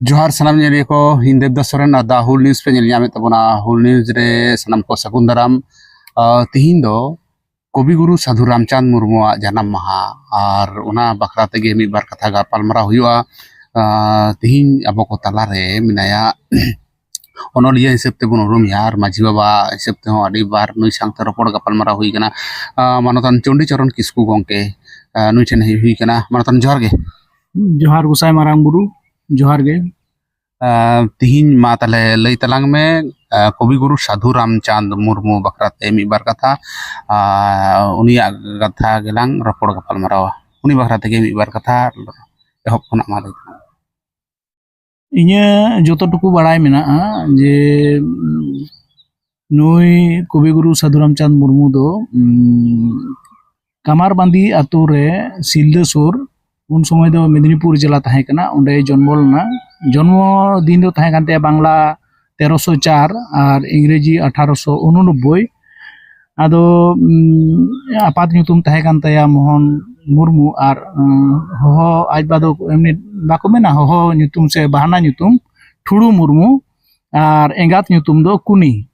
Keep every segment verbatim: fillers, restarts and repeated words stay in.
ᱡᱚᱦᱟᱨ ᱥᱟᱱᱟᱢ ᱧᱮᱞᱤᱭᱟᱹ ᱠᱚ, ᱤᱧ ᱫᱮᱵᱫᱟᱥ ᱥᱚᱨᱮᱱ ᱟᱨ ᱫᱟ ᱦᱩᱞ ᱱᱤᱭᱩᱡᱽ ᱯᱮ ᱧᱮᱞ ᱧᱟᱢᱮᱫ ᱛᱟᱵᱚᱱᱟ᱾ ᱦᱩᱞ ᱱᱤᱭᱩᱡᱽ ᱨᱮ ᱥᱟᱱᱟᱢ ᱠᱚ ᱥᱟᱹᱜᱩᱱ ᱫᱟᱨᱟᱢ᱾ ᱟᱨ ᱛᱤᱦᱤᱧ ᱫᱚ ᱠᱚᱵᱤᱜᱩᱨᱩ ᱥᱟᱹᱫᱷᱩ ᱨᱟᱢᱪᱟᱸᱫᱽ ᱢᱩᱨᱢᱩᱣᱟᱜ ᱡᱟᱱᱟᱢ ᱢᱟᱦᱟ, ᱟᱨ ᱚᱱᱟ ᱵᱟᱠᱷᱨᱟ ᱛᱮᱜᱮ ᱢᱤᱫ ᱵᱟᱨ ᱠᱟᱛᱷᱟ ᱜᱟᱯᱟᱞᱢᱟᱨᱟᱣ ᱦᱩᱭᱩᱜᱼᱟ᱾ ᱟᱨ ᱛᱤᱦᱤᱧ ᱟᱵᱚ ᱠᱚ ᱛᱟᱞᱟᱨᱮ ᱢᱮᱱᱟᱭᱟ ᱚᱱᱚᱞᱤᱭᱟᱹ ᱦᱤᱥᱟᱹᱵ ᱛᱮᱵᱚᱱ ᱩᱨᱩᱢᱮᱭᱟ, ᱟᱨ ᱢᱟᱹᱡᱷᱤ ᱵᱟᱵᱟ ᱦᱤᱥᱟᱹᱵ ᱛᱮᱦᱚᱸ ᱟᱹᱰᱤ ᱵᱟᱨ ᱱᱩᱭ ᱥᱟᱶᱛᱮ ᱨᱚᱯᱚᱲ ᱜᱟᱯᱟᱞᱢᱟᱨᱟᱣ ᱦᱩᱭ ᱠᱟᱱᱟ᱾ ᱟᱨ ᱢᱟᱱᱚᱛᱟᱱ ᱪᱚᱱᱰᱤ ᱪᱚᱨᱚᱱ ᱠᱤᱥᱠᱩ ᱜᱚᱢᱠᱮ, ᱟᱨ ᱱᱩᱭ ᱴᱷᱮᱱ ᱦᱮᱡ ᱦᱩᱭ ᱠᱟᱱᱟ᱾ ᱢᱟᱱᱚᱛᱟᱱ, ᱡᱚᱦᱟᱨ ᱜᱮ᱾ ᱡᱚᱦᱟᱨ ᱜᱚᱸᱥᱟᱭ ᱢᱟᱨᱟᱝ ᱵᱩᱨᱩ, ᱡᱚᱦᱟᱨ ᱜᱮ᱾ ᱟᱨ ᱛᱤᱦᱤᱧ ᱢᱟ ᱛᱟᱦᱞᱮ ᱞᱟᱹᱭ ᱛᱟᱞᱟᱝ ᱢᱮ, ᱟᱨ ᱠᱚᱵᱤᱜᱩᱨᱩ ᱥᱟᱹᱫᱷᱩ ᱨᱟᱢᱪᱟᱸᱫᱽ ᱢᱩᱨᱢᱩ ᱵᱟᱠᱷᱨᱟ ᱛᱮ ᱢᱤᱫ ᱵᱟᱨ ᱠᱟᱛᱷᱟ, ᱟᱨ ᱩᱱᱤᱭᱟᱜ ᱠᱟᱛᱷᱟ ᱜᱮᱞᱟᱝ ᱨᱚᱯᱚᱲ ᱜᱟᱯᱟᱞᱢᱟᱨᱟᱣᱟ᱾ ᱩᱱᱤ ᱵᱟᱠᱷᱨᱟ ᱛᱮᱜᱮ ᱢᱤᱫ ᱵᱟᱨ ᱠᱟᱛᱷᱟ ᱮᱦᱚᱵ ᱠᱷᱚᱱᱟᱜ ᱢᱟ ᱞᱟᱹᱭ ᱛᱟᱞᱟᱝ ᱢᱮ᱾ ᱤᱧᱟᱹᱜ ᱡᱚᱛᱚ ᱴᱩᱠᱩ ᱵᱟᱲᱟᱭ ᱢᱮᱱᱟᱜᱼᱟ ᱡᱮ, ᱩᱢ, ᱱᱩᱭ ᱠᱚᱵᱤᱜᱩᱨᱩ ᱥᱟᱹᱫᱷᱩ ᱨᱟᱢᱪᱟᱸᱫᱽ ᱢᱩᱨᱢᱩ ᱫᱚ, ᱩᱢ, ᱠᱟᱢᱟᱨᱵᱟᱸᱫᱤ ᱟᱛᱳ ᱨᱮ, ᱥᱤᱞᱫᱟᱹ ᱥᱩᱨ, ᱩᱱ ᱥᱚᱢᱚᱭ ᱫᱚ ᱢᱮᱫᱽᱱᱤᱯᱩᱨ ᱡᱮᱞᱟ ᱛᱟᱦᱮᱸ ᱠᱟᱱᱟ, ᱚᱸᱰᱮᱭ ᱡᱚᱱᱢᱚ ᱞᱮᱱᱟ᱾ ᱡᱚᱱᱢᱚ ᱫᱤᱱ ᱫᱚ ᱛᱟᱦᱮᱸ ᱠᱟᱱ ᱛᱟᱭᱟ ᱵᱟᱝᱞᱟ ᱛᱮᱨᱚᱥᱚ ᱪᱟᱨ ᱟᱨ ᱤᱝᱨᱮᱡᱤ ᱟᱴᱷᱟᱨᱚᱥᱚ ᱩᱱᱩᱱᱚᱵᱵᱳᱭ᱾ ᱟᱫᱚ, ᱩᱢ, ᱟᱯᱟᱛ ᱧᱩᱛᱩᱢ ᱛᱟᱦᱮᱸ ᱠᱟᱱ ᱛᱟᱭᱟ ᱢᱳᱦᱚᱱ ᱢᱩᱨᱢᱩ, ᱟᱨ, ᱩᱢ, ᱦᱚᱦᱚ, ᱟᱡ ᱵᱟ ᱫᱚ ᱮᱢᱱᱤ ᱵᱟᱠᱚ ᱢᱮᱱᱟ, ᱦᱚᱦᱚ ᱧᱩᱛᱩᱢ ᱥᱮ ᱵᱟᱦᱱᱟ ᱧᱩᱛᱩᱢ ᱴᱷᱩᱲᱩ ᱢᱩᱨᱢᱩ, ᱟᱨ ᱮᱸᱜᱟᱛ ᱧᱩᱛᱩᱢ ᱫᱚ ᱠᱩᱱᱤ᱾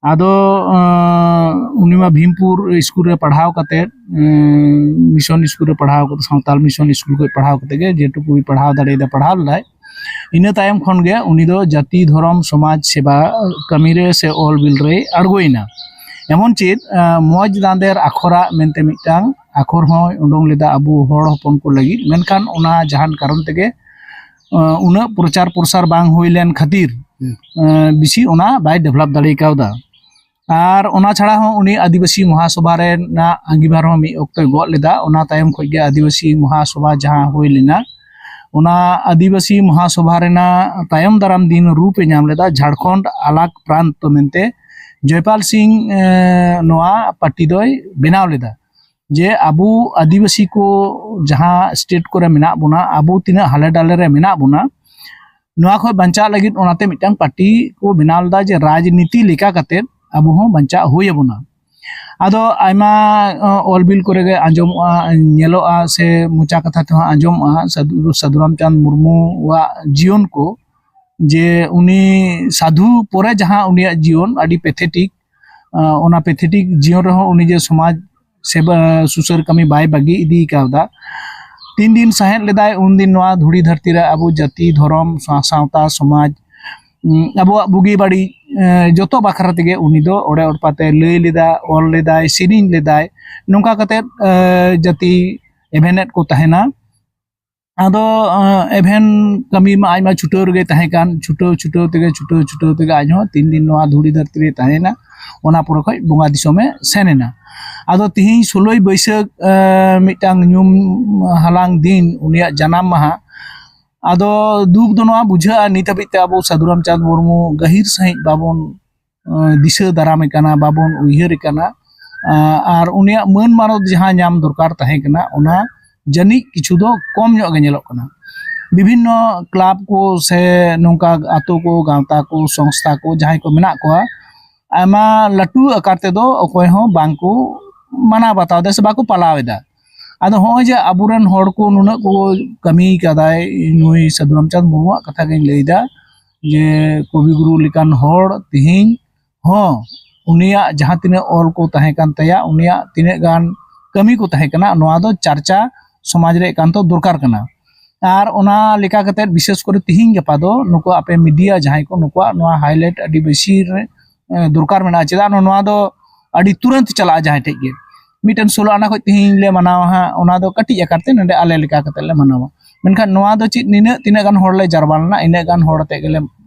ᱟᱫᱚ, ᱟᱸ, ᱩᱱᱤ ᱢᱟ ᱵᱷᱤᱢᱯᱩᱨ ᱥᱠᱩᱞ ᱨᱮ ᱯᱟᱲᱦᱟᱣ ᱠᱟᱛᱮᱫ, ᱩᱸ, ᱢᱤᱥᱚᱱ ᱥᱠᱩᱞ ᱨᱮ ᱯᱟᱲᱦᱟᱣ ᱠᱟᱛᱮ, ᱥᱟᱶᱛᱟᱞ ᱢᱤᱥᱚᱱ ᱥᱠᱩᱞ ᱠᱷᱚᱱ ᱯᱟᱲᱦᱟᱣ ᱠᱟᱛᱮ ᱜᱮ ᱡᱮᱴᱩᱠᱩᱭ ᱯᱟᱲᱦᱟᱣ ᱫᱟᱲᱮᱭᱟᱫᱟ, ᱯᱟᱲᱦᱟᱣ ᱞᱮᱫᱟᱭ᱾ ᱤᱱᱟᱹ ᱛᱟᱭᱚᱢ ᱠᱷᱚᱱ ᱜᱮ ᱩᱱᱤ ᱫᱚ ᱡᱟᱹᱛᱤ, ᱫᱷᱚᱨᱚᱢ, ᱥᱚᱢᱟᱡᱽ ᱥᱮᱵᱟ ᱠᱟᱹᱢᱤ ᱨᱮ ᱥᱮ ᱚᱞ ᱵᱤᱞ ᱨᱮᱭ ᱟᱬᱜᱚᱭᱮᱱᱟ᱾ ᱮᱢᱚᱱ ᱪᱮᱫ, ᱟᱸ, ᱢᱚᱡᱽ ᱫᱟᱸᱫᱮᱨ ᱟᱠᱷᱚᱨᱟᱜ ᱢᱮᱱᱛᱮ ᱢᱤᱫᱴᱟᱝ ᱟᱠᱷᱚᱨ ᱦᱚᱸᱭ ᱩᱰᱩᱝ ᱞᱮᱫᱟ ᱟᱵᱚ ᱦᱚᱲ ᱦᱚᱯᱚᱱ ᱠᱚ ᱞᱟᱹᱜᱤᱫ, ᱢᱮᱱᱠᱷᱟᱱ ᱚᱱᱟ ᱡᱟᱦᱟᱱ ᱠᱟᱨᱚᱱ ᱛᱮᱜᱮ, ᱟᱸ, ᱩᱱᱟᱹᱜ ᱯᱨᱚᱪᱟᱨ ᱯᱨᱚᱥᱟᱨ ᱵᱟᱝ ᱦᱩᱭ ᱞᱮᱱ ᱠᱷᱟᱹᱛᱤᱨ, ᱦᱩᱸ᱾ ᱟᱸ, ᱵᱮᱥᱤ ᱚᱱᱟ ᱵᱟᱭ ᱰᱮᱵᱷᱞᱚᱯ ᱫᱟᱲᱮ ᱠᱟᱣᱫᱟ᱾ ᱟᱨ ᱚᱱᱟ ᱪᱷᱟᱲᱟ ᱦᱚᱸ ᱩᱱᱤ ᱟᱹᱫᱤᱵᱟᱹᱥᱤ ᱢᱚᱦᱟᱥᱚᱵᱷᱟ ᱨᱮᱱᱟᱜ ᱟᱸᱜᱤᱵᱷᱟᱨ ᱦᱚᱸ ᱢᱤᱫ ᱚᱠᱛᱚᱭ ᱜᱚᱜ ᱞᱮᱫᱟ᱾ ᱚᱱᱟ ᱛᱟᱭᱚᱢ ᱠᱷᱚᱱ ᱜᱮ ᱟᱹᱫᱤᱵᱟᱹᱥᱤ ᱢᱚᱦᱟᱥᱚᱵᱷᱟ ᱡᱟᱦᱟᱸ ᱦᱩᱭ ᱞᱮᱱᱟ, ᱚᱱᱟ ᱟᱹᱫᱤᱵᱟᱹᱥᱤ ᱢᱚᱦᱟᱥᱚᱵᱷᱟ ᱨᱮᱱᱟᱜ ᱛᱟᱭᱚᱢ ᱫᱟᱨᱟᱢ ᱫᱤᱱ ᱨᱩᱯ ᱮ ᱧᱟᱢ ᱞᱮᱫᱟ ᱡᱷᱟᱲᱠᱷᱚᱸᱰ ᱟᱞᱟᱜᱽ ᱯᱨᱟᱱᱛ ᱢᱮᱱᱛᱮ᱾ ᱡᱚᱭᱯᱟᱞ ᱥᱤᱝ, ᱮ, ᱱᱚᱣᱟ ᱯᱟᱨᱴᱤ ᱫᱚᱭ ᱵᱮᱱᱟᱣ ᱞᱮᱫᱟ᱾ ᱡᱮ ᱟᱵᱚ ᱟᱹᱫᱤᱵᱟᱹᱥᱤ ᱠᱚ ᱡᱟᱦᱟᱸ ᱥᱴᱮᱴ ᱠᱚᱨᱮ ᱢᱮᱱᱟᱜ ᱵᱚᱱᱟ, ᱟᱵᱚ ᱛᱤᱱᱟᱹᱜ ᱦᱟᱞᱮ ᱰᱟᱞᱮ ᱨᱮ ᱢᱮᱱᱟᱜ ᱵᱚᱱᱟ, ᱱᱚᱣᱟ ᱠᱷᱚᱱ ᱵᱟᱧᱪᱟᱜ ᱞᱟᱹᱜᱤᱫ ᱚᱱᱟᱛᱮ ᱢᱤᱫᱴᱟᱝ ᱯᱟᱨᱴᱤ ᱠᱚ ᱵᱮᱱᱟᱣ ᱞᱮᱫᱟ ᱡᱮ ᱨᱟᱡᱽᱱᱤᱛᱤ ᱞᱮᱠᱟ ᱠᱟᱛᱮᱫ ᱟᱵᱚ ᱦᱚᱸ ᱵᱟᱧᱪᱟᱜ ᱦᱩᱭ ᱟᱵᱚᱱᱟ᱾ ᱟᱫᱚ ᱟᱭᱢᱟ ᱚᱞ ᱵᱤᱞ ᱠᱚᱨᱮ ᱜᱮ ᱟᱸᱡᱚᱢᱚᱜᱼᱟ, ᱧᱮᱞᱚᱜᱼᱟ, ᱥᱮ ᱢᱚᱪᱟ ᱠᱟᱛᱷᱟ ᱛᱮᱦᱚᱸ ᱟᱸᱡᱚᱢᱚᱜᱼᱟ ᱥᱟᱹᱫᱷᱩ ᱥᱟᱹᱫᱷᱩ ᱨᱟᱢᱪᱟᱸᱫᱽ ᱢᱩᱨᱢᱩᱣᱟᱜ ᱡᱤᱭᱚᱱ ᱠᱚ, ᱡᱮ ᱩᱱᱤ ᱥᱟᱹᱫᱷᱩ ᱯᱚᱨᱮ ᱡᱟᱦᱟᱸ ᱩᱱᱤᱭᱟᱜ ᱡᱤᱭᱚᱱ ᱟᱹᱰᱤ ᱯᱮᱛᱷᱮᱴᱤᱠ, ᱚᱱᱟ ᱯᱮᱛᱷᱮᱴᱤᱠ ᱡᱤᱭᱚᱱ ᱨᱮᱦᱚᱸ ᱩᱱᱤ ᱡᱮ ᱥᱚᱢᱟᱡᱽ ᱥᱮᱵᱟ ᱥᱩᱥᱟᱹᱨ ᱠᱟᱹᱢᱤ ᱵᱟᱭ ᱵᱟᱹᱜᱤ ᱤᱫᱤ ᱠᱟᱣᱫᱟ᱾ ᱛᱤᱱ ᱫᱤᱱ ᱥᱟᱦᱮᱫ ᱞᱮᱫᱟᱭ, ᱩᱱ ᱫᱤᱱ ᱱᱚᱣᱟ ᱫᱷᱩᱲᱤ ᱫᱷᱟᱹᱨᱛᱤ ᱨᱮ ᱟᱵᱚ ᱡᱟᱹᱛᱤ, ᱫᱷᱚᱨᱚᱢ, ᱥᱟ-, ᱥᱟᱶᱛᱟ, ᱥᱚᱢᱟᱡᱽ, ᱩᱸ, ᱟᱵᱚᱣᱟᱜ ᱵᱩᱜᱤ ᱵᱟᱹᱲᱤᱡ, ᱮᱸ, ᱡᱚᱛᱚ ᱵᱟᱠᱷᱨᱟ ᱛᱮᱜᱮ ᱩᱱᱤ ᱫᱚ ᱚᱲᱮ ᱚᱲᱯᱟᱛᱮ ᱞᱟᱹᱭ ᱞᱮᱫᱟ, ᱚᱞ ᱞᱮᱫᱟᱭ, ᱥᱮᱨᱮᱧ ᱞᱮᱫᱟᱭ᱾ ᱱᱚᱝᱠᱟ ᱠᱟᱛᱮᱫ, ᱮᱸ, ᱡᱟᱹᱛᱤ ᱮᱵᱷᱮᱱᱮᱫ ᱠᱚ ᱛᱟᱦᱮᱱᱟ᱾ ᱟᱫᱚ, ᱮᱸ, ᱮᱵᱷᱮᱱ ᱠᱟᱹᱢᱤ ᱢᱟ ᱟᱡ ᱢᱟ ᱪᱷᱩᱴᱟᱹᱣ ᱨᱮᱜᱮ ᱛᱟᱦᱮᱸ ᱠᱟᱱ, ᱪᱷᱩᱴᱟᱹᱣ ᱪᱷᱩᱴᱟᱹᱣ ᱛᱮᱜᱮ, ᱪᱷᱩᱴᱟᱹᱣ ᱪᱷᱩᱴᱟᱹᱣ ᱛᱮᱜᱮ ᱟᱡ ᱦᱚᱸ ᱛᱤᱱ ᱫᱤᱱ ᱱᱚᱣᱟ ᱫᱷᱩᱲᱤ ᱫᱷᱟᱹᱨᱛᱤ ᱨᱮ ᱛᱟᱦᱮᱸᱭᱮᱱᱟ, ᱚᱱᱟ ᱯᱚᱨᱮ ᱠᱷᱚᱡ ᱵᱚᱸᱜᱟ ᱫᱤᱥᱚᱢᱮ ᱥᱮᱱ ᱮᱱᱟ᱾ ᱟᱫᱚ ᱛᱤᱦᱤᱧ ᱥᱳᱞᱳᱭ ᱵᱟᱹᱭᱥᱟᱹᱠᱷ, ᱮᱸ, ᱢᱤᱫᱴᱟᱝ ᱧᱩᱢ ᱦᱟᱞᱟᱝ ᱫᱤᱱ, ᱩᱱᱤᱭᱟᱜ ᱡᱟᱱᱟᱢ ᱢᱟᱦᱟ᱾ ᱟᱫᱚ ᱫᱩᱠ ᱫᱚ ᱱᱚᱣᱟ ᱵᱩᱡᱷᱟᱹᱜᱼᱟ, ᱱᱤᱛ ᱦᱟᱹᱵᱤᱡ ᱛᱮ ᱟᱵᱚ ᱥᱟᱹᱫᱷᱩ ᱨᱟᱢᱪᱟᱸᱫᱽ ᱢᱩᱨᱢᱩ ᱜᱟᱹᱦᱤᱨ ᱥᱟᱺᱦᱤᱡ ᱵᱟᱵᱚᱱ, ᱮᱸ, ᱫᱤᱥᱟᱹ ᱫᱟᱨᱟᱢᱮ ᱠᱟᱱᱟ, ᱵᱟᱵᱚᱱ ᱩᱭᱦᱟᱹᱨᱮ ᱠᱟᱱᱟ᱾ ᱮᱸ, ᱟᱨ ᱩᱱᱤᱭᱟᱜ ᱢᱟᱹᱱ ᱢᱟᱱᱚᱛ ᱡᱟᱦᱟᱸ ᱧᱟᱢ ᱫᱚᱨᱠᱟᱨ ᱛᱟᱦᱮᱸ ᱠᱟᱱᱟ, ᱚᱱᱟ ᱡᱟᱹᱱᱤᱡ ᱠᱤᱪᱷᱩ ᱫᱚ ᱠᱚᱢ ᱧᱚᱜ ᱜᱮ ᱧᱮᱞᱚᱜ ᱠᱟᱱᱟ᱾ ᱵᱤᱵᱷᱤᱱᱱᱚ ᱠᱞᱟᱵᱽ ᱠᱚ ᱥᱮ ᱱᱚᱝᱠᱟ ᱟᱛᱳ ᱠᱚ, ᱜᱟᱶᱛᱟ ᱠᱚ, ᱥᱚᱝᱥᱛᱷᱟ ᱠᱚ, ᱡᱟᱦᱟᱸᱭ ᱠᱚ ᱢᱮᱱᱟᱜ ᱠᱚᱣᱟ, ᱟᱭᱢᱟ ᱞᱟᱹᱴᱩ ᱟᱠᱟᱨ ᱛᱮᱫᱚ ᱚᱠᱚᱭ ᱦᱚᱸ ᱵᱟᱝ ᱠᱚ ᱢᱟᱱᱟᱣ ᱵᱟᱛᱟᱣ ᱮᱫᱟ ᱥᱮ ᱵᱟᱠᱚ ᱯᱟᱞᱟᱣ ᱮᱫᱟ᱾ ᱟᱫᱚ ᱦᱚᱸᱜᱼᱚᱭ ᱡᱮ ᱟᱵᱚᱨᱮᱱ ᱦᱚᱲ ᱠᱚ ᱱᱩᱱᱟᱹᱜ ᱠᱚ ᱠᱟᱹᱢᱤ ᱠᱟᱫᱟᱭ, ᱱᱩᱭ ᱥᱟᱹᱫᱷᱩ ᱨᱟᱢᱪᱟᱸᱫᱽ ᱢᱩᱨᱢᱩᱣᱟᱜ ᱠᱟᱛᱷᱟ ᱜᱤᱧ ᱞᱟᱹᱭᱫᱟ, ᱡᱮ ᱠᱚᱵᱤᱜᱩᱨᱩ ᱞᱮᱠᱟᱱ ᱦᱚᱲ ᱛᱮᱦᱮᱧ ᱦᱚᱸ ᱩᱱᱤᱭᱟᱜ ᱡᱟᱦᱟᱸ ᱛᱤᱱᱟᱹᱜ ᱚᱞ ᱠᱚ ᱛᱟᱦᱮᱸ ᱠᱟᱱ ᱛᱟᱭᱟ, ᱩᱱᱤᱭᱟᱜ ᱛᱤᱱᱟᱹᱜ ᱜᱟᱱ ᱠᱟᱹᱢᱤ ᱠᱚ ᱛᱟᱦᱮᱸ ᱠᱟᱱᱟ, ᱱᱚᱣᱟ ᱫᱚ ᱪᱟᱨᱪᱟ ᱥᱚᱢᱟᱡᱽ ᱨᱮ ᱮᱠᱟᱱᱛᱚ ᱫᱚᱨᱠᱟᱨ ᱠᱟᱱᱟ᱾ ᱟᱨ ᱚᱱᱟ ᱞᱮᱠᱟ ᱠᱟᱛᱮᱫ ᱵᱤᱥᱮᱥ ᱠᱚᱨᱮ ᱛᱤᱦᱤᱧ ᱜᱟᱯᱟ ᱫᱚ ᱱᱩᱠᱩ ᱟᱯᱮ ᱢᱤᱰᱤᱭᱟ ᱡᱟᱦᱟᱸᱭ ᱠᱚ, ᱱᱩᱠᱩᱣᱟᱜ ᱱᱚᱣᱟ highlight ᱟᱹᱰᱤ ᱵᱮᱥᱤ ᱨᱮ, ᱮ, ᱫᱚᱨᱠᱟᱨ ᱢᱮᱱᱟᱜᱼᱟ᱾ ᱪᱮᱫᱟᱜ ᱱᱚᱣᱟ ᱫᱚ ᱟᱹᱰᱤ ᱛᱩᱨᱟᱹᱱᱛ ᱪᱟᱞᱟᱜᱼᱟ ᱡᱟᱦᱟᱸᱭ ᱴᱷᱮᱡ ᱜᱮ᱾ ᱢᱤᱫᱴᱮᱱ ᱥᱳᱞᱳ ᱟᱱᱟ ᱠᱷᱚᱡ ᱛᱤᱦᱤᱧ ᱞᱮ ᱢᱟᱱᱟᱣᱟ ᱦᱟᱸᱜ, ᱚᱱᱟ ᱫᱚ ᱠᱟᱹᱴᱤᱡ ᱟᱠᱟᱨ ᱛᱮ ᱱᱚᱰᱮ ᱟᱞᱮ ᱞᱮᱠᱟ ᱠᱟᱛᱮ ᱞᱮ ᱢᱟᱱᱟᱣᱟ᱾ ᱢᱮᱱᱠᱷᱟᱱ ᱱᱚᱣᱟ ᱫᱚ ᱪᱮᱫ, ᱱᱤᱱᱟᱹᱜ ᱛᱤᱱᱟᱹᱜ ᱜᱟᱱ ᱦᱚᱲ ᱞᱮ ᱡᱟᱨᱣᱟ ᱞᱮᱱᱟ, ᱤᱱᱟᱹᱜ ᱜᱟᱱ ᱦᱚᱲ ᱟᱛᱮ ᱜᱮᱞᱮ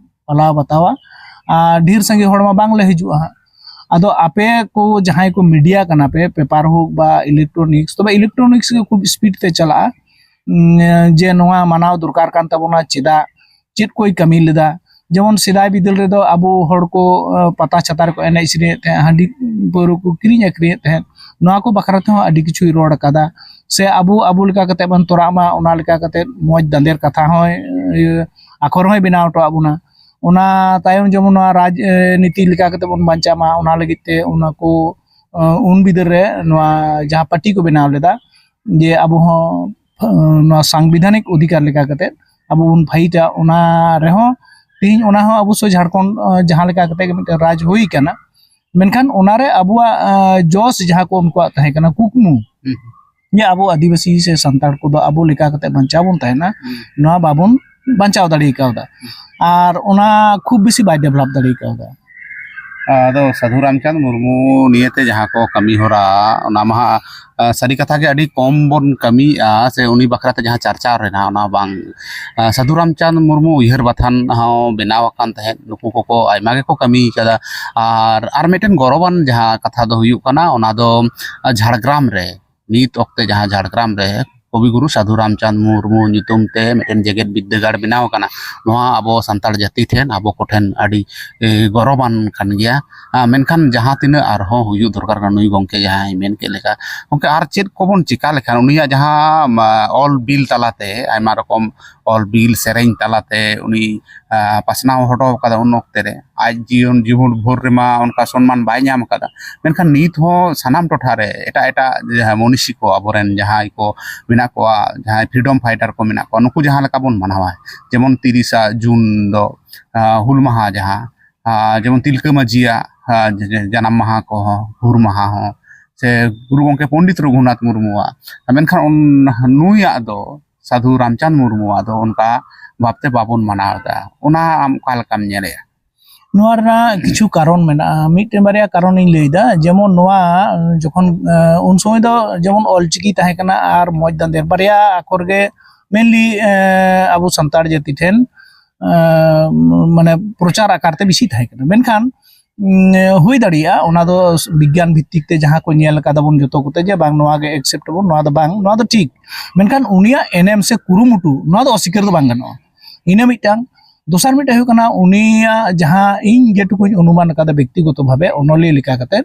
ᱯᱟᱞᱟᱣ ᱵᱟᱛᱟᱣᱟ᱾ ᱟᱨ ᱰᱷᱮᱨ ᱥᱟᱸᱜᱮ ᱦᱚᱲ ᱢᱟ ᱵᱟᱝᱞᱮ ᱦᱤᱡᱩᱜᱼᱟ ᱦᱟᱸᱜ᱾ ᱟᱫᱚ ᱟᱯᱮ ᱠᱚ ᱡᱟᱦᱟᱸᱭ ᱠᱚ ᱢᱤᱰᱤᱭᱟ ᱠᱟᱱᱟ ᱯᱮ, ᱯᱮᱯᱟᱨ ᱦᱳᱠ ᱵᱟ ᱤᱞᱮᱠᱴᱨᱚᱱᱤᱠᱥ, ᱛᱚᱵᱮ ᱤᱞᱮᱠᱴᱨᱚᱱᱤᱠᱥ ᱜᱮ ᱠᱷᱩᱵ ᱥᱯᱤᱰ ᱛᱮ ᱪᱟᱞᱟᱜᱼᱟ, ᱩᱸ, ᱡᱮ ᱱᱚᱣᱟ ᱢᱟᱱᱟᱣ ᱫᱚᱨᱠᱟᱨ ᱠᱟᱱ ᱛᱟᱵᱚᱱᱟ, ᱪᱮᱫᱟᱜ, ᱪᱮᱫ ᱠᱚᱭ ᱠᱟᱹᱢᱤ ᱞᱮᱫᱟ᱾ ᱡᱮᱢᱚᱱ ᱥᱮᱫᱟᱭ ᱵᱤᱫᱟᱹᱞ ᱨᱮᱫᱚ ᱟᱵᱚ ᱦᱚᱲ ᱠᱚ, ᱟᱸ, ᱯᱟᱛᱟ ᱪᱷᱟᱛᱟ ᱨᱮᱠᱚ ᱮᱱᱮᱡ ᱥᱮᱨᱮᱧᱮᱫ ᱛᱟᱦᱮᱸᱫ, ᱦᱟᱺᱰᱤ ᱯᱟᱹᱣᱨᱟᱹ ᱠᱚ ᱠᱤᱨᱤᱧ ᱟᱹᱠᱷᱨᱤᱧᱮᱫ ᱛᱟᱦᱮᱸᱫ, ᱱᱚᱣᱟ ᱠᱚ ᱵᱟᱠᱷᱨᱟ ᱛᱮᱦᱚᱸ ᱟᱹᱰᱤ ᱠᱤᱪᱷᱩᱭ ᱨᱚᱲ ᱟᱠᱟᱫᱟ᱾ ᱥᱮ ᱟᱵᱚ, ᱟᱵᱚ ᱞᱮᱠᱟ ᱠᱟᱛᱮ ᱵᱚᱱ ᱛᱚᱨᱟᱜ ᱢᱟ, ᱚᱱᱟ ᱞᱮᱠᱟ ᱠᱟᱛᱮ ᱢᱚᱡᱽ ᱫᱟᱸᱫᱮᱨ ᱠᱟᱛᱷᱟ ᱦᱚᱸᱭ, ᱤᱭᱟᱹ, ᱟᱠᱷᱚᱨ ᱦᱚᱸᱭ ᱵᱮᱱᱟᱣ ᱦᱚᱴᱚ ᱟᱵᱚᱱᱟ᱾ ᱚᱱᱟ ᱛᱟᱭᱚᱢ ᱡᱮᱢᱚᱱ ᱱᱚᱣᱟ ᱨᱟᱡᱽ, ᱮ, ᱱᱤᱛᱤ ᱞᱮᱠᱟ ᱠᱟᱛᱮ ᱵᱚᱱ ᱵᱟᱧᱪᱟᱜ ᱢᱟ, ᱚᱱᱟ ᱞᱟᱹᱜᱤᱫ ᱛᱮ ᱚᱱᱟ ᱠᱚ ᱩᱱ ᱵᱤᱫᱟᱹᱞ ᱨᱮ ᱱᱚᱣᱟ ᱡᱟᱦᱟᱸ ᱯᱟᱨᱴᱤ ᱠᱚ ᱵᱮᱱᱟᱣ ᱞᱮᱫᱟ, ᱡᱮ ᱟᱵᱚ ᱦᱚᱸ ᱱᱚᱣᱟ ᱥᱟᱝᱵᱤᱫᱷᱟᱱᱤᱠ ᱚᱫᱷᱤᱠᱟᱨ ᱞᱮᱠᱟ ᱠᱟᱛᱮ ᱟᱵᱚ ᱵᱚᱱ ᱯᱷᱟᱭᱤᱴᱟ, ᱚᱱᱟ ᱨᱮᱦᱚᱸ ᱛᱮᱦᱮᱧ ᱚᱱᱟ ᱦᱚᱸ ᱚᱵᱚᱥᱥᱳᱭ ᱡᱷᱟᱲᱠᱷᱚᱸᱰ ᱡᱟᱦᱟᱸ ᱞᱮᱠᱟ ᱠᱟᱛᱮ ᱜᱮ ᱢᱤᱫᱴᱮᱱ ᱨᱟᱡᱽ ᱦᱩᱭ ᱠᱟᱱᱟ, ᱢᱮᱱᱠᱷᱟᱱ ᱚᱱᱟᱨᱮ ᱟᱵᱚᱣᱟᱜ ᱡᱚᱥ ᱡᱟᱦᱟᱸ ᱠᱚ ᱩᱱᱠᱩᱣᱟᱜ ᱛᱟᱦᱮᱸ ᱠᱟᱱᱟ, ᱠᱩᱠᱢᱩ, ᱡᱮ ᱟᱵᱚ ᱟᱹᱫᱤᱵᱟᱹᱥᱤ ᱥᱮ ᱥᱟᱱᱛᱟᱲ ᱠᱚᱫᱚ ᱟᱵᱚ ᱞᱮᱠᱟ ᱠᱟᱛᱮ ᱵᱟᱧᱪᱟᱣ ᱵᱚᱱ ᱛᱟᱦᱮᱱᱟ, ᱱᱚᱣᱟ ᱵᱟᱵᱚᱱ ᱵᱟᱧᱪᱟᱣ ᱫᱟᱲᱮ ᱠᱟᱣᱫᱟ᱾ ᱟᱨ ᱚᱱᱟ ᱠᱷᱩᱵ ᱵᱮᱥᱤ ᱵᱟᱭ ᱰᱮᱵᱷᱞᱚᱯ ᱫᱟᱲᱮ ᱠᱟᱣᱫᱟ᱾ ᱟᱫᱚ ᱥᱟᱹᱫᱷᱩ ᱨᱟᱢᱪᱟᱸᱫᱽ ᱢᱩᱨᱢᱩ ᱱᱤᱭᱮᱛᱮ ᱡᱟᱦᱟᱸ ᱠᱚ ᱠᱟᱹᱢᱤ ᱦᱚᱨᱟ, ᱚᱱᱟ ᱢᱟ ᱦᱟᱸᱜ, ᱟ, ᱥᱟᱹᱨᱤ ᱠᱟᱛᱷᱟ ᱜᱮ ᱟᱹᱰᱤ ᱠᱚᱢ ᱵᱚᱱ ᱠᱟᱹᱢᱤᱭᱮᱫᱼᱟ, ᱥᱮ ᱩᱱᱤ ᱵᱟᱠᱷᱨᱟ ᱛᱮ ᱡᱟᱦᱟᱸ ᱪᱟᱨᱪᱟ ᱨᱮᱱᱟᱜ, ᱚᱱᱟ ᱵᱟᱝ᱾ ᱟ, ᱥᱟᱹᱫᱷᱩ ᱨᱟᱢᱪᱟᱸᱫᱽ ᱢᱩᱨᱢᱩ ᱩᱭᱦᱟᱹᱨ ᱵᱟᱛᱷᱟᱱ ᱦᱚᱸ ᱵᱮᱱᱟᱣ ᱟᱠᱟᱱ ᱛᱟᱦᱮᱸᱫ, ᱱᱩᱠᱩ ᱠᱚᱠᱚ ᱟᱭᱢᱟ ᱜᱮᱠᱚ ᱠᱟᱹᱢᱤ ᱠᱟᱫᱟ᱾ ᱟᱨ, ᱟᱨ ᱢᱤᱫᱴᱮᱱ ᱜᱚᱨᱚᱵᱟᱱ ᱡᱟᱦᱟᱸ ᱠᱟᱛᱷᱟ ᱫᱚ ᱦᱩᱭᱩᱜ ᱠᱟᱱᱟ, ᱚᱱᱟ ᱫᱚ, ᱟ, ᱡᱷᱟᱲᱜᱨᱟᱢ ᱨᱮ, ᱱᱤᱛ ᱚᱠᱛᱮ ᱡᱟᱦᱟᱸ ᱡᱷᱟᱲᱜᱨᱟᱢ ᱨᱮ ᱠᱚᱵᱤ ᱜᱩᱨᱩ ᱥᱟᱹᱫᱷᱩ ᱨᱟᱢᱪᱟᱸᱫᱽ ᱢᱩᱨᱢᱩ ᱧᱩᱛᱩᱢ ᱛᱮ ᱢᱤᱫᱴᱮᱱ ᱡᱮᱜᱮᱛ ᱵᱤᱫᱽᱫᱟᱹᱜᱟᱲ ᱵᱮᱱᱟᱣ ᱟᱠᱟᱱᱟ, ᱱᱚᱣᱟ ᱟᱵᱚ ᱥᱟᱱᱛᱟᱲ ᱡᱟᱹᱛᱤ ᱴᱷᱮᱱ, ᱟᱵᱚ ᱠᱚᱴᱷᱮᱱ ᱟᱹᱰᱤ, ᱮ, ᱜᱚᱨᱚᱵᱟᱱ ᱠᱟᱱ ᱜᱮᱭᱟ᱾ ᱟ, ᱢᱮᱱᱠᱷᱟᱱ ᱡᱟᱦᱟᱸ ᱛᱤᱱᱟᱹᱜ ᱟᱨᱦᱚᱸ ᱦᱩᱭᱩᱜ ᱫᱚᱨᱠᱟᱨ ᱠᱟᱱᱟ, ᱱᱩᱭ ᱜᱚᱢᱠᱮ ᱡᱟᱦᱟᱸᱭ ᱢᱮᱱ ᱠᱮᱫ ᱞᱮᱠᱟ, ᱜᱚᱢᱠᱮ, ᱟᱨ ᱪᱮᱫ ᱠᱚᱵᱚᱱ ᱪᱮᱠᱟ ᱞᱮᱠᱷᱟᱱ ᱩᱱᱤᱭᱟᱜ ᱡᱟᱦᱟᱸ, ᱢᱟ, ᱚᱞ ᱵᱤᱞ ᱛᱟᱞᱟᱛᱮ, ᱟᱭᱢᱟ ᱨᱚᱠᱚᱢ ᱚᱞ ᱵᱤᱞ ᱥᱮᱨᱮᱧ ᱛᱟᱞᱟᱛᱮ ᱩᱱᱤ, ᱟ, ᱯᱟᱥᱱᱟᱣ ᱦᱚᱴᱚ ᱠᱟᱫᱟ ᱩᱱ ᱚᱠᱛᱮ ᱨᱮ, ᱟᱡ ᱡᱤᱭᱚᱱ ᱡᱤᱵᱚᱱ ᱵᱷᱳᱨ ᱨᱮᱢᱟ ᱚᱱᱠᱟ ᱥᱚᱱᱢᱟᱱ ᱵᱟᱭ ᱧᱟᱢ ᱟᱠᱟᱫᱟ, ᱢᱮᱱᱠᱷᱟᱱ ᱱᱤᱛ ᱦᱚᱸ ᱥᱟᱱᱟᱢ ᱴᱚᱴᱷᱟ ᱨᱮ ᱮᱴᱟᱜ ᱮᱴᱟᱜ ᱡᱟᱦᱟᱸ ᱢᱚᱱᱤᱥᱤ ᱠᱚ ᱟᱵᱚᱨᱮᱱ ᱡᱟᱦᱟᱸᱭ ᱠᱚ ᱢᱮᱱᱟᱜ ᱠᱚᱣᱟ, ᱡᱟᱦᱟᱸᱭ ᱯᱷᱨᱤᱰᱚᱢ ᱯᱷᱟᱭᱴᱟᱨ ᱠᱚ ᱢᱮᱱᱟᱜ ᱠᱚᱣᱟ, ᱱᱩᱠᱩ ᱡᱟᱦᱟᱸ ᱞᱮᱠᱟ ᱵᱚᱱ ᱢᱟᱱᱟᱣᱟ, ᱡᱮᱢᱚᱱ ᱛᱤᱨᱤᱥᱟ ᱡᱩᱱ ᱫᱚ, ᱟ, ᱦᱩᱞ ᱢᱟᱦᱟ ᱡᱟᱦᱟᱸ, ᱟ, ᱡᱮᱢᱚᱱ ᱛᱤᱞᱠᱟᱹ ᱢᱟᱹᱡᱷᱤᱭᱟᱜ, ᱟ, ᱡᱟᱱᱟᱢ ᱢᱟᱦᱟ ᱠᱚᱦᱚᱸ, ᱦᱩᱞ ᱢᱟᱦᱟ ᱦᱚᱸ, ᱥᱮ ᱜᱩᱨᱩ ᱜᱚᱢᱠᱮ ᱯᱚᱱᱰᱤᱛ ᱨᱚᱜᱷᱩᱱᱟᱛᱷ ᱢᱩᱨᱢᱩᱣᱟᱜ, ᱢᱮᱱᱠᱷᱟᱱ ᱩᱱ-, ᱱᱩᱭᱟᱜ ᱫᱚ, ᱥᱟᱹᱫᱷᱩ ᱨᱟᱢᱪᱟᱸᱫᱽ ᱢᱩᱨᱢᱩᱣᱟᱜ ᱫᱚ ᱚᱱᱠᱟ ᱵᱷᱟᱵᱽᱛᱮ ᱵᱟᱵᱚᱱ ᱢᱟᱱᱟᱣ ᱮᱫᱟ᱾ ᱚᱱᱟ ᱟᱢ ᱚᱠᱟ ᱞᱮᱠᱟᱢ ᱧᱮᱞᱮᱜᱼᱟ? ᱱᱚᱣᱟ ᱨᱮᱱᱟᱜ ᱠᱤᱪᱷᱩ ᱠᱟᱨᱚᱱ ᱢᱮᱱᱟᱜᱼᱟ᱾ ᱢᱤᱫᱴᱮᱱ ᱵᱟᱨᱭᱟ ᱠᱟᱨᱚᱱᱤᱧ ᱞᱟᱹᱭᱫᱟ᱾ ᱡᱮᱢᱚᱱ ᱱᱚᱣᱟ, ᱡᱚᱠᱷᱚᱱ, ᱮ, ᱩᱱ ᱥᱚᱢᱚᱭ ᱫᱚ ᱡᱮᱢᱚᱱ ᱚᱞᱪᱤᱠᱤ ᱛᱟᱦᱮᱸ ᱠᱟᱱᱟ ᱟᱨ ᱢᱚᱸᱡᱽ ᱫᱟᱸᱫᱮᱨ, ᱵᱟᱨᱭᱟ ᱟᱠᱷᱚᱨ ᱜᱮ mainly, ᱮ, ᱟᱵᱚ ᱥᱟᱱᱛᱟᱲ ᱡᱟᱹᱛᱤ ᱴᱷᱮᱱ, ᱮ, ᱢᱟᱱᱮ ᱯᱨᱚᱪᱟᱨ ᱟᱠᱟᱨ ᱛᱮ ᱵᱮᱥᱤ ᱛᱟᱦᱮᱸ ᱠᱟᱱᱟ᱾ ᱢᱮᱱᱠᱷᱟᱱ, ᱩᱸ, ᱦᱩᱭ ᱫᱟᱲᱮᱭᱟᱜᱼᱟ ᱚᱱᱟ ᱫᱚ ᱵᱤᱜᱽᱜᱟᱱ ᱵᱷᱤᱛᱛᱤᱠ ᱛᱮ ᱡᱟᱦᱟᱸ ᱠᱚ ᱧᱮᱞ ᱠᱟᱫᱟ ᱵᱚᱱ ᱡᱚᱛᱚ ᱠᱚᱛᱮ, ᱡᱮ ᱵᱟᱝ ᱱᱚᱣᱟ ᱜᱮ accept ᱟᱵᱚᱱ, ᱱᱚᱣᱟ ᱫᱚ ᱵᱟᱝ, ᱱᱚᱣᱟ ᱫᱚ ᱴᱷᱤᱠ᱾ ᱢᱮᱱᱠᱷᱟᱱ ᱩᱱᱤᱭᱟᱜ ᱮᱱᱮᱢ ᱥᱮ ᱠᱩᱨᱩᱢᱩᱴᱩ, ᱱᱚᱣᱟ ᱫᱚ ᱚᱥᱤᱠᱟᱹᱨ ᱫᱚ ᱵᱟᱝ ᱜᱟᱱᱚᱜᱼᱟ᱾ ᱤᱱᱟᱹ ᱢᱤᱫᱴᱟᱝ᱾ ᱫᱚᱥᱟᱨ ᱢᱤᱫᱴᱟᱝ ᱦᱩᱭᱩᱜ ᱠᱟᱱᱟ, ᱩᱱᱤᱭᱟᱜ ᱡᱟᱦᱟᱸ ᱤᱧ ᱡᱮᱴᱩᱠᱩᱧ ᱚᱱᱩᱢᱟᱱ ᱟᱠᱟᱫᱟ ᱵᱮᱠᱛᱤᱜᱚᱛᱚ ᱵᱷᱟᱵᱮ, ᱚᱱᱚᱞᱤᱭᱟᱹ ᱞᱮᱠᱟ ᱠᱟᱛᱮ,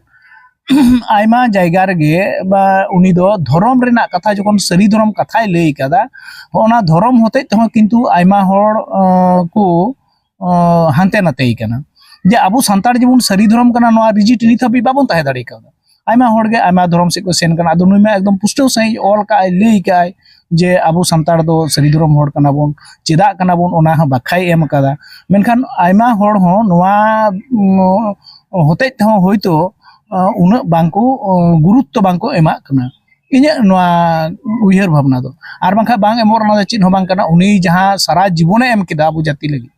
ᱟᱭᱢᱟ ᱡᱟᱭᱜᱟ ᱨᱮᱜᱮ ᱵᱟ ᱩᱱᱤ ᱫᱚ ᱫᱷᱚᱨᱚᱢ ᱨᱮᱱᱟᱜ ᱠᱟᱛᱷᱟ, ᱡᱚᱠᱷᱚᱱ ᱥᱟᱹᱨᱤ ᱫᱷᱚᱨᱚᱢ ᱠᱟᱛᱷᱟᱭ ᱞᱟᱹᱭ ᱠᱟᱫᱟ, ᱚᱱᱟ ᱫᱷᱚᱨᱚᱢ ᱦᱚᱛᱮᱡ ᱛᱮᱦᱚᱸ ᱠᱤᱱᱛᱩ ᱟᱭᱢᱟ ᱦᱚᱲ, ᱟᱸ, ᱠᱚ, ᱟᱸ, ᱦᱟᱱᱛᱮ ᱱᱟᱛᱮᱭ ᱠᱟᱱᱟ᱾ ᱡᱮ ᱟᱵᱚ ᱥᱟᱱᱛᱟᱲ ᱡᱮᱢᱚᱱ ᱥᱟᱹᱨᱤ ᱫᱷᱚᱨᱚᱢ ᱠᱟᱱᱟ, ᱱᱚᱣᱟ ᱨᱤᱡᱤᱴ ᱱᱤᱛ ᱦᱟᱹᱵᱤᱡ ᱵᱟᱵᱚᱱ ᱛᱟᱦᱮᱸ ᱫᱟᱲᱮ ᱠᱟᱣᱫᱟ᱾ ᱟᱭᱢᱟ ᱦᱚᱲ ᱜᱮ ᱟᱭᱢᱟ ᱫᱷᱚᱨᱚᱢ ᱥᱮᱫ ᱠᱚ ᱥᱮᱱ ᱠᱟᱱᱟ᱾ ᱟᱫᱚ ᱱᱩᱭ ᱢᱟ ᱮᱠᱫᱚᱢ ᱯᱩᱥᱴᱟᱹᱣ ᱥᱟᱺᱦᱤᱡ ᱚᱞ ᱠᱟᱜᱼᱟᱭ, ᱞᱟᱹᱭ ᱠᱟᱜᱼᱟᱭ ᱡᱮ ᱟᱵᱚ ᱥᱟᱱᱛᱟᱲ ᱫᱚ ᱥᱟᱹᱨᱤ ᱫᱷᱚᱨᱚᱢ ᱦᱚᱲ ᱠᱟᱱᱟ ᱵᱚᱱ, ᱪᱮᱫᱟᱜ ᱠᱟᱱᱟ ᱵᱚᱱ, ᱚᱱᱟ ᱦᱚᱸ ᱵᱟᱠᱷᱟᱭ ᱮᱢ ᱠᱟᱫᱟ᱾ ᱢᱮᱱᱠᱷᱟᱱ ᱟᱭᱢᱟ ᱦᱚᱲ ᱦᱚᱸ ᱱᱚᱣᱟ, ᱩᱢ, ᱦᱚᱛᱮᱡ ᱛᱮᱦᱚᱸ ᱦᱳᱭᱛᱳ, ᱟ, ᱩᱱᱟᱹᱜ ᱵᱟᱝᱠᱚ, ᱟ, ᱜᱩᱨᱩᱛᱛᱚ ᱵᱟᱝᱠᱚ ᱮᱢᱟᱜ ᱠᱟᱱᱟ, ᱤᱧᱟᱹᱜ ᱱᱚᱣᱟ ᱩᱭᱦᱟᱹᱨ ᱵᱷᱟᱵᱽᱱᱟ ᱫᱚ᱾ ᱟᱨ ᱵᱟᱝᱠᱷᱟᱱ ᱵᱟᱝ ᱮᱢᱚᱜ ᱨᱮᱱᱟᱜ ᱫᱚ ᱪᱮᱫ ᱦᱚᱸ ᱵᱟᱝ ᱠᱟᱱᱟ᱾ ᱩᱱᱤ ᱡᱟᱦᱟᱸ ᱥᱟᱨᱟ ᱡᱤᱵᱚᱱᱮ ᱮᱢ ᱠᱮᱫᱟ ᱟᱵᱚ ᱡᱟᱹᱛᱤ ᱞᱟᱹᱜᱤᱫ,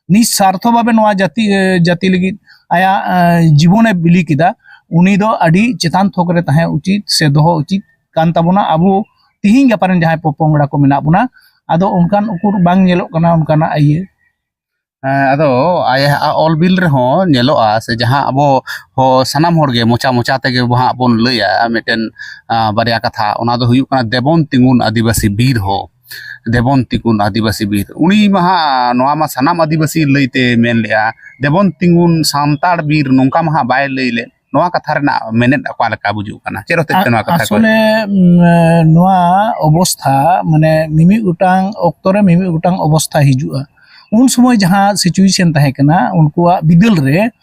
ᱱᱤᱥᱥᱟᱨᱛᱷᱚ ᱵᱷᱟᱵᱮ ᱱᱚᱣᱟ ᱡᱟᱹᱛᱤ, ᱮ, ᱡᱟᱹᱛᱤ ᱞᱟᱹᱜᱤᱫ ᱟᱭᱟᱜ, ᱮ, ᱡᱤᱵᱚᱱᱮ ᱵᱤᱞᱤ ᱠᱮᱫᱟ, ᱩᱱᱤ ᱫᱚ ᱟᱹᱰᱤ ᱪᱮᱛᱟᱱ ᱛᱷᱚᱠ ᱨᱮ ᱛᱟᱦᱮᱸ ᱩᱪᱤᱛ ᱥᱮ ᱫᱚᱦᱚ ᱩᱪᱤᱛ ᱠᱟᱱ ᱛᱟᱵᱚᱱᱟ᱾ ᱟᱵᱚ ᱛᱤᱦᱤᱧ ᱜᱟᱯᱟ ᱨᱮᱱ ᱡᱟᱦᱟᱸᱭ ᱯᱚᱯᱚᱝᱲᱟ ᱠᱚ ᱢᱮᱱᱟᱜ ᱵᱚᱱᱟ, ᱟᱫᱚ ᱚᱱᱠᱟᱱ ᱩᱠᱩᱨ ᱵᱟᱝ ᱧᱮᱞᱚᱜ ᱠᱟᱱᱟ ᱚᱱᱠᱟᱱᱟᱜ ᱤᱭᱟᱹ᱾ ᱦᱮᱸ, ᱟᱫᱚ ᱟᱭᱟᱜ ᱚᱞ ᱵᱤᱞ ᱨᱮᱦᱚᱸ ᱧᱮᱞᱚᱜᱼᱟ, ᱥᱮ ᱡᱟᱦᱟᱸ ᱟᱵᱚ ᱦᱚ-, ᱥᱟᱱᱟᱢ ᱦᱚᱲ ᱜᱮ ᱢᱚᱪᱟ ᱢᱚᱪᱟ ᱛᱮᱜᱮ ᱵᱚ ᱦᱟᱸᱜ ᱵᱚᱱ ᱞᱟᱹᱭᱟ ᱢᱤᱫᱴᱮᱱ, ᱟ, ᱵᱟᱨᱭᱟ ᱠᱟᱛᱷᱟ, ᱚᱱᱟ ᱫᱚ ᱦᱩᱭᱩᱜ ᱠᱟᱱᱟ, "ᱫᱮᱵᱚᱱ ᱛᱤᱸᱜᱩᱱ ᱟᱹᱫᱤᱵᱟᱹᱥᱤ ᱵᱤᱨ ᱦᱚ, ᱫᱮᱵᱚᱱ ᱛᱤᱸᱜᱩᱱ ᱟᱹᱫᱤᱵᱟᱹᱥᱤ ᱵᱤᱨ᱾" ᱩᱱᱤ ᱢᱟ ᱦᱟᱸᱜ ᱱᱚᱣᱟ ᱢᱟ ᱥᱟᱱᱟᱢ ᱟᱹᱫᱤᱵᱟᱹᱥᱤ ᱞᱟᱹᱭᱛᱮ ᱢᱮᱱ ᱞᱮᱜᱼᱟ, "ᱫᱮᱵᱚᱱ ᱛᱤᱸᱜᱩᱱ ᱥᱟᱱᱛᱟᱲ ᱵᱤᱨ", ᱱᱚᱝᱠᱟ ᱢᱟ ᱦᱟᱸᱜ ᱵᱟᱭ ᱞᱟᱹᱭ ᱞᱮᱫ᱾ ᱱᱚᱣᱟ ᱠᱟᱛᱷᱟ ᱨᱮᱱᱟᱜ ᱢᱮᱱᱮᱫ ᱚᱠᱟ ᱞᱮᱠᱟ ᱵᱩᱡᱩᱜ ᱠᱟᱱᱟ? ᱪᱮᱫ ᱦᱚᱛᱮᱡ ᱛᱮ ᱱᱚᱣᱟ ᱠᱟᱛᱷᱟ ᱠᱚ? ᱟᱥᱚᱞᱮ, ᱩᱢ, ᱱᱚᱣᱟ ᱚᱵᱚᱥᱛᱷᱟ, ᱢᱟᱱᱮ, ᱢᱤᱢᱤᱫ ᱜᱚᱴᱟᱝ ᱚᱠᱛᱚ ᱨᱮ ᱢᱤᱢᱤᱫ ᱜᱚᱴᱟᱝ ᱚᱵᱚᱥᱛᱷᱟ ᱦᱤᱡᱩᱜᱼᱟ᱾ ᱩᱱ ᱥᱚᱢᱚᱭ ᱡᱟᱦᱟᱸ situation ᱛᱟᱦᱮᱸ ᱠᱟᱱᱟ ᱩᱱᱠᱩᱣᱟᱜ ᱵᱤᱫᱟᱹᱞ ᱨᱮ,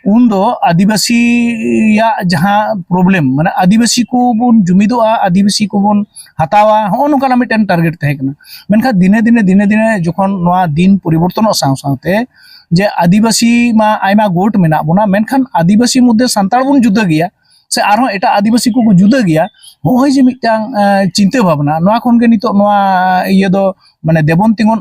ᱩᱱ ᱫᱚ ᱟᱹᱫᱤᱵᱟᱹᱥᱤᱭᱟᱜ ᱡᱟᱦᱟᱸ problem, ᱢᱟᱱᱮ, ᱟᱹᱫᱤᱵᱟᱹᱥᱤ ᱠᱚᱵᱚᱱ ᱡᱩᱢᱤᱫᱚᱜᱼᱟ, ᱟᱹᱫᱤᱵᱟᱹᱥᱤ ᱠᱚᱵᱚᱱ ᱦᱟᱛᱟᱣᱟ, ᱦᱚᱸᱜᱼᱚ ᱱᱚᱝᱠᱟᱱᱟᱜ ᱢᱤᱫᱴᱮᱱ target ᱛᱟᱦᱮᱸ ᱠᱟᱱᱟ᱾ ᱢᱮᱱᱠᱷᱟᱱ ᱫᱤᱱᱮ ᱫᱤᱱᱮ, ᱫᱤᱱᱮ ᱫᱤᱱᱮ ᱡᱚᱠᱷᱚᱱ ᱱᱚᱣᱟ ᱫᱤᱱ ᱯᱚᱨᱤᱵᱚᱨᱛᱚᱱᱚᱜ ᱥᱟᱶ ᱥᱟᱶᱛᱮ, ᱡᱮ ᱟᱹᱫᱤᱵᱟᱹᱥᱤ ᱢᱟ ᱟᱭᱢᱟ ᱜᱳᱴ ᱢᱮᱱᱟᱜ ᱵᱚᱱᱟ, ᱢᱮᱱᱠᱷᱟᱱ ᱟᱹᱫᱤᱵᱟᱹᱥᱤ ᱢᱚᱫᱽᱫᱷᱮ ᱥᱟᱱᱛᱟᱲ ᱵᱚᱱ ᱡᱩᱫᱟᱹ ᱜᱮᱭᱟ, ᱥᱮ ᱟᱨᱦᱚᱸ ᱮᱴᱟᱜ ᱟᱹᱫᱤᱵᱟᱹᱥᱤ ᱠᱚᱠᱚ ᱡᱩᱫᱟᱹ ᱜᱮᱭᱟ᱾ ᱱᱚᱜᱼᱚᱭ ᱡᱮ ᱢᱤᱫᱴᱟᱝ, ᱮ, ᱪᱤᱱᱛᱟᱹ ᱵᱷᱟᱵᱽᱱᱟ, ᱱᱚᱣᱟ ᱠᱷᱚᱱ ᱜᱮ ᱱᱤᱛᱚᱜ ᱱᱚᱣᱟ ᱤᱭᱟᱹ ᱫᱚ, ᱢᱟᱱᱮ, ᱫᱮᱵᱚᱱ ᱛᱤᱸᱜᱩᱱ